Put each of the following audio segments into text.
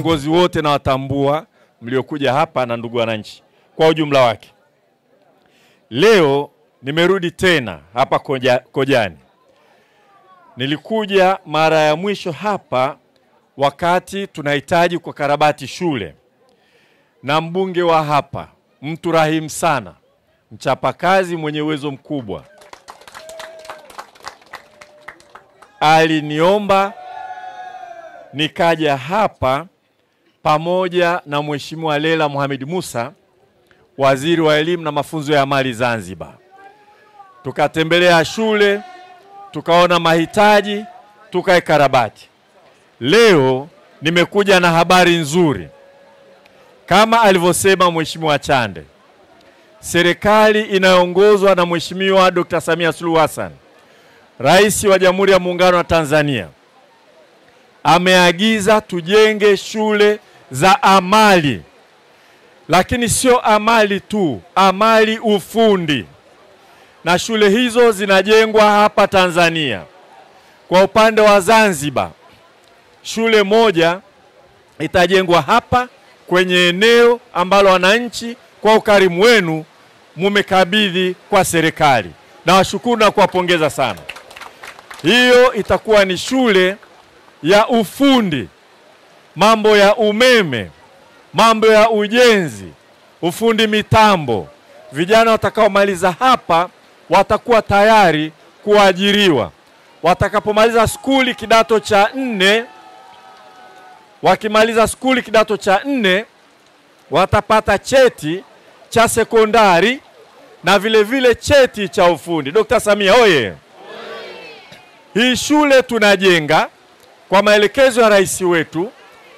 Viongozi wote na watambua mliokuja hapa na ndugu wananchi kwa ujumla wake. Leo nimerudi tena hapa Kojani. Nilikuja mara ya mwisho hapa wakati tunahitaji kukarabati shule. Na mbunge wa hapa, mtu rahimu sana, mchapakazi mwenye uwezo mkubwa, aliniomba nikaja hapa pamoja na Mheshimiwa Lela Mohamed Musa, waziri wa elimu na mafunzo ya amali Zanzibar. Tukatembelea shule, tukaona mahitaji, tukaikarabati. Leo nimekuja na habari nzuri. Kama alivyosema Mheshimiwa Chande, serikali inayoongozwa na Mheshimiwa Dr. Samia Suluhu Hassan, Rais wa Jamhuri ya Muungano wa Tanzania, ameagiza tujenge shule za amali. Lakini sio amali tu, amali ufundi. Na shule hizo zinajengwa hapa Tanzania. Kwa upande wa Zanzibar, shule moja itajengwa hapa kwenye eneo ambalo wananchi kwa ukarimu wenu mumekabidhi kwa serikali. Na washukuru na kuwapongeza sana. Hiyo itakuwa ni shule ya ufundi, mambo ya umeme, mambo ya ujenzi, ufundi mitambo. Vijana watakaomaliza hapa watakuwa tayari kuajiriwa. Watakapomaliza skuli kidato cha 4, wakimaliza skuli kidato cha 4 watapata cheti cha sekondari na vile vile cheti cha ufundi. Dr. Samia oye! Hii shule tunajenga kwa maelekezo ya rais wetu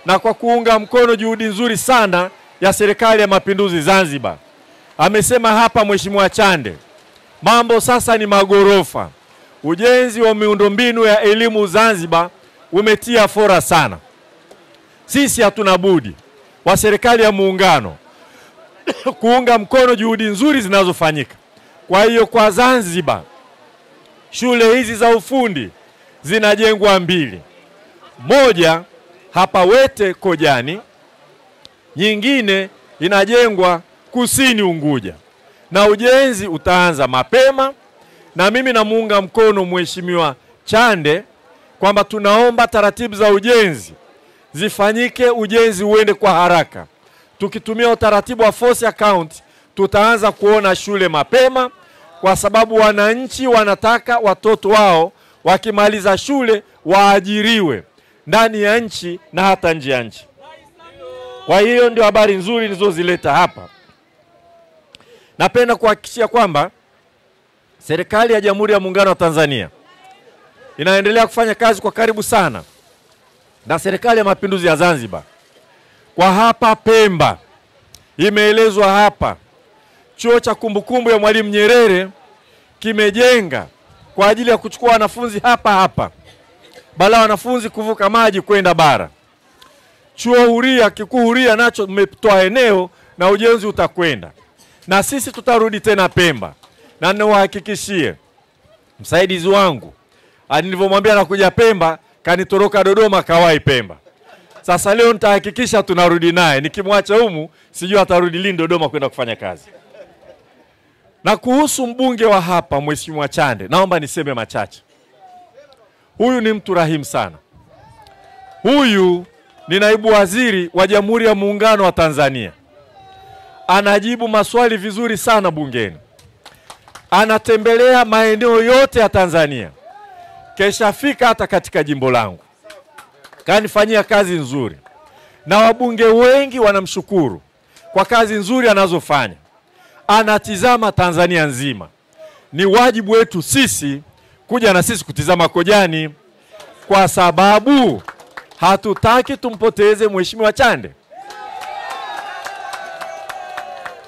na kwa kuunga mkono juhudi nzuri sana ya Serikali ya Mapinduzi Zanzibar. Amesema hapa Mheshimiwa Chande, mambo sasa ni magorofa. Ujenzi wa miundombinu ya elimu Zanzibar umetia fora sana. Sisi hatuna budi wa serikali ya muungano kuunga mkono juhudi nzuri zinazofanyika. Kwa hiyo kwa Zanzibar shule hizi za ufundi zinajengwa mbili. Moja hapa Wete Kojani, nyingine inajengwa Kusini Unguja. Na ujenzi utaanza mapema, na mimi namuunga mkono Mheshimiwa Chande kwamba tunaomba taratibu za ujenzi zifanyike, ujenzi uende kwa haraka. Tukitumia utaratibu wa force account tutaanza kuona shule mapema, kwa sababu wananchi wanataka watoto wao wakimaliza shule waajiriwe ndani ya nchi na hata nje ya nchi. Kwa hiyo ndio habari nzuri nilizozileta hapa. Napenda kuhakikishia kwamba serikali ya Jamhuri ya Muungano wa Tanzania inaendelea kufanya kazi kwa karibu sana na Serikali ya Mapinduzi ya Zanzibar. Kwa hapa Pemba, imeelezwa hapa, chuo cha kumbukumbu ya Mwalimu Nyerere kimejenga kwa ajili ya kuchukua wanafunzi hapa hapa, bala wanafunzi kuvuka maji kwenda bara. Chuo huria kikuu huria nacho mmetoa eneo na ujenzi utakwenda. Na sisi tutarudi tena Pemba. Na niwahakikishie msaidizi wangu, nilivyomwambia nakuja Pemba, kanitoroka Dodoma kawai Pemba. Sasa leo nitahakikisha tunarudi naye. Nikimwacha humu sijui atarudi lini Dodoma kwenda kufanya kazi. Na kuhusu mbunge wa hapa Mheshimiwa Chande, naomba niseme machache. Huyu ni mtu rahimu sana. Huyu ni naibu waziri wa Jamhuri ya Muungano wa Tanzania. Anajibu maswali vizuri sana bungeni. Anatembelea maeneo yote ya Tanzania. Keshafika hata katika jimbo langu. Kanifanyia kazi nzuri. Na wabunge wengi wanamshukuru kwa kazi nzuri anazofanya. Anatizama Tanzania nzima. Ni wajibu wetu sisi kuja na sisi kutizama Kojani, kwa sababu hatutaki tumpoteze Mheshimiwa Chande.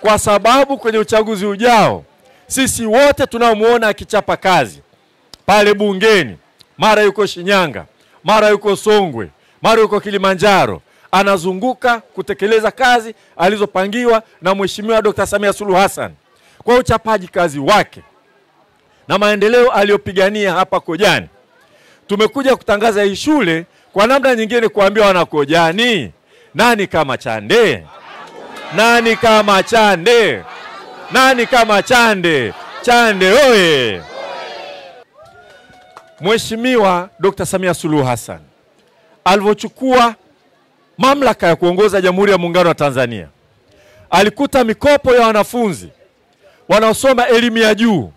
Kwa sababu kwenye uchaguzi ujao sisi wote tunaomuona akichapa kazi pale bungeni, mara yuko Shinyanga, mara yuko Songwe, mara yuko Kilimanjaro, anazunguka kutekeleza kazi alizopangiwa na Mheshimiwa Dr. Samia Suluhu Hassan. Kwa uchapaji kazi wake na maendeleo aliyopigania hapa Kojani, tumekuja kutangaza hii shule kwa namna nyingine kuambia wana Kojani, Nani kama Chande? Nani kama Chande? Nani kama Chande? Chande oye! Mheshimiwa Dr. Samia Suluhu Hassan alivyochukua mamlaka ya kuongoza Jamhuri ya Muungano wa Tanzania, alikuta mikopo ya wanafunzi wanaosoma elimu ya juu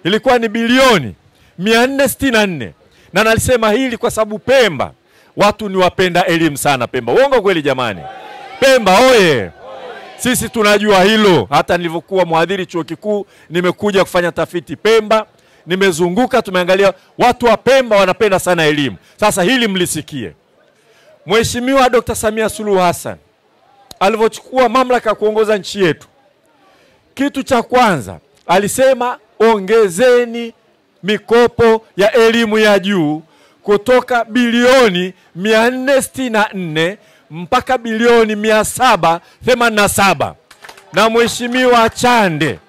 ilikuwa ni bilioni 464. Na nalisema hili kwa sababu Pemba watu ni wapenda elimu sana. Pemba, uongo kweli jamani? Pemba oye! Sisi tunajua hilo. Hata nilivyokuwa mhadhiri chuo kikuu nimekuja kufanya tafiti Pemba, nimezunguka, tumeangalia watu wa Pemba wanapenda sana elimu. Sasa hili mlisikie. Mheshimiwa Dr. Samia Suluhu Hassan alivyochukua mamlaka kuongoza nchi yetu, kitu cha kwanza alisema ongezeni mikopo ya elimu ya juu kutoka bilioni 464 mpaka bilioni 787. Na Mheshimiwa Chande,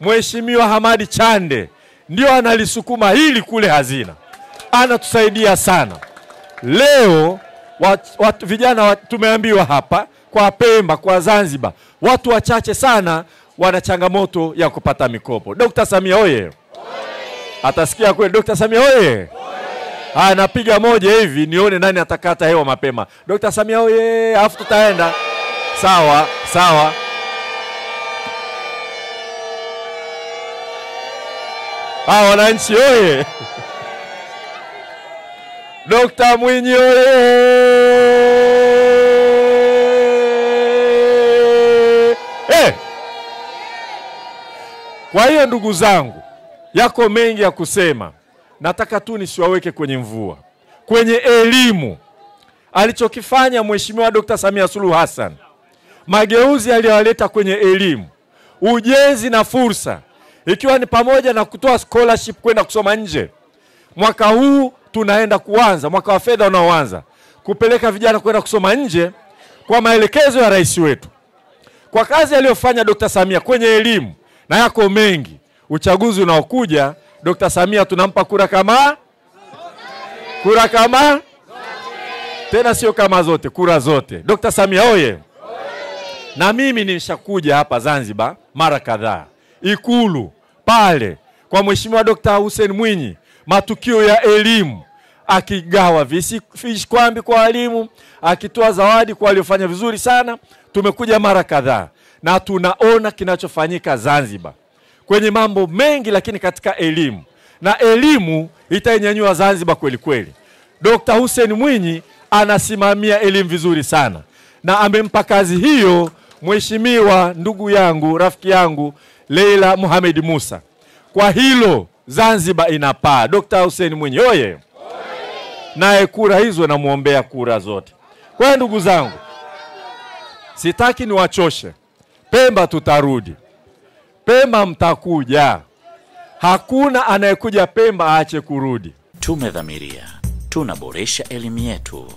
Mheshimiwa Hamadi Chande ndio analisukuma hili kule hazina, anatusaidia sana. Leo vijana tumeambiwa hapa kwa Pemba, kwa Zanzibar, watu wachache sana wana changamoto ya kupata mikopo. Dr. Samia oye! Atasikia kweli? Dr. Samia oye! Napiga moja hivi nione nani atakata hewa mapema. Dr. Samia oye! Alafu tutaenda. Sawa, sawa. Wananchi oye! Dr. Mwinyi oye! Hey! Kwa hiyo ndugu zangu, yako mengi ya kusema. Nataka tu nisiwaweke kwenye mvua. Kwenye elimu, alichokifanya Mheshimiwa Dr. Samia Suluhu Hassan, mageuzi aliyoleta kwenye elimu, ujenzi na fursa, ikiwa ni pamoja na kutoa scholarship kwenda kusoma nje. Mwaka huu tunaenda kuanza, mwaka wa fedha unaoanza, kupeleka vijana kwenda kusoma nje kwa maelekezo ya rais wetu. Kwa kazi aliyofanya Dr. Samia kwenye elimu, na yako mengi, uchaguzi unaokuja Dr. Samia tunampa kura kama kura kama tena, sio kama zote, kura zote. Dr. Samia oye! Na mimi nimeshakuja hapa Zanzibar mara kadhaa, Ikulu pale kwa Mheshimiwa Dr. Hussein Mwinyi, matukio ya elimu, akigawa vishikwambi kwa walimu, akitoa zawadi kwa waliofanya vizuri sana. Tumekuja mara kadhaa na tunaona kinachofanyika Zanzibar kwenye mambo mengi, lakini katika elimu, na elimu itainyanyua Zanzibar kweli kweli. Dr. Hussein Mwinyi anasimamia elimu vizuri sana, na amempa kazi hiyo Mheshimiwa ndugu yangu, rafiki yangu Leila Mohamed Musa. Kwa hilo Zanzibar inapaa. Dr. Hussein Mwinyi oye! Naye kura hizo namuombea kura zote. Kwa hiyo ndugu zangu, sitaki niwachoshe. Pemba tutarudi. Pemba mtakuja. Hakuna anayekuja Pemba aache kurudi. Tumedhamiria, tunaboresha elimu yetu.